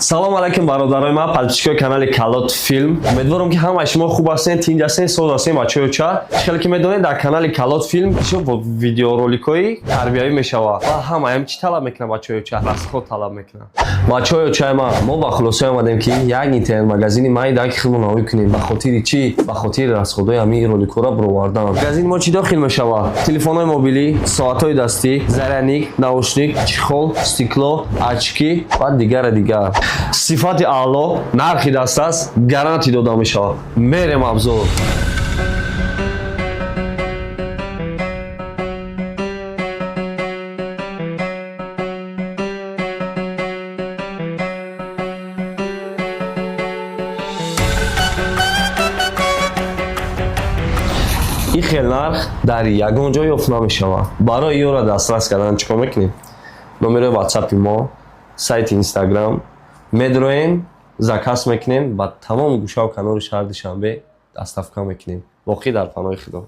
Салом алайкум, бародарои ман, подписчикои канали Калот Филм. Умедворам, ки ҳамаи шумо хуб ҳастен, тинҷ ҳастен, соз ҳастен. Бачаёча, чӣ хеле ки медонед, дар канали Калот Филм бисёр видеороликҳои тарбиявӣ мешавад ва ҳамаям чӣ талаб мекунад, бачаёча? Расход талаб мекунад. Бачаёчаи ман, мо ба хулосае омадем, ки як интернет-магазини майда ки худмон ҳавӣ кунем. Ба хотири чӣ? Ба хотири расходҳои ҳамин роликҳоро бировардан. Магазини мо чӣ дохил мешавад? Телефонҳои мобилӣ, соатҳои дастӣ, зарядник, наушник, чехол, стекло, очки ва дигара дигар. Сифати аъло, нархи дастрас, гарантӣ дода мешавад. Мерем обзор. Ин хел нарх дар ягон ҷой ёфт намешавад. Барои ёра дастрас кардан чӣ кор мекунем? Номерои ватсапи мо, сайти Инстаграм медроем, заказ мекунем, ба тамоми гӯшаву канори шаҳри Душанбе доставка мекунем. Боқӣ дар паноҳи Худо.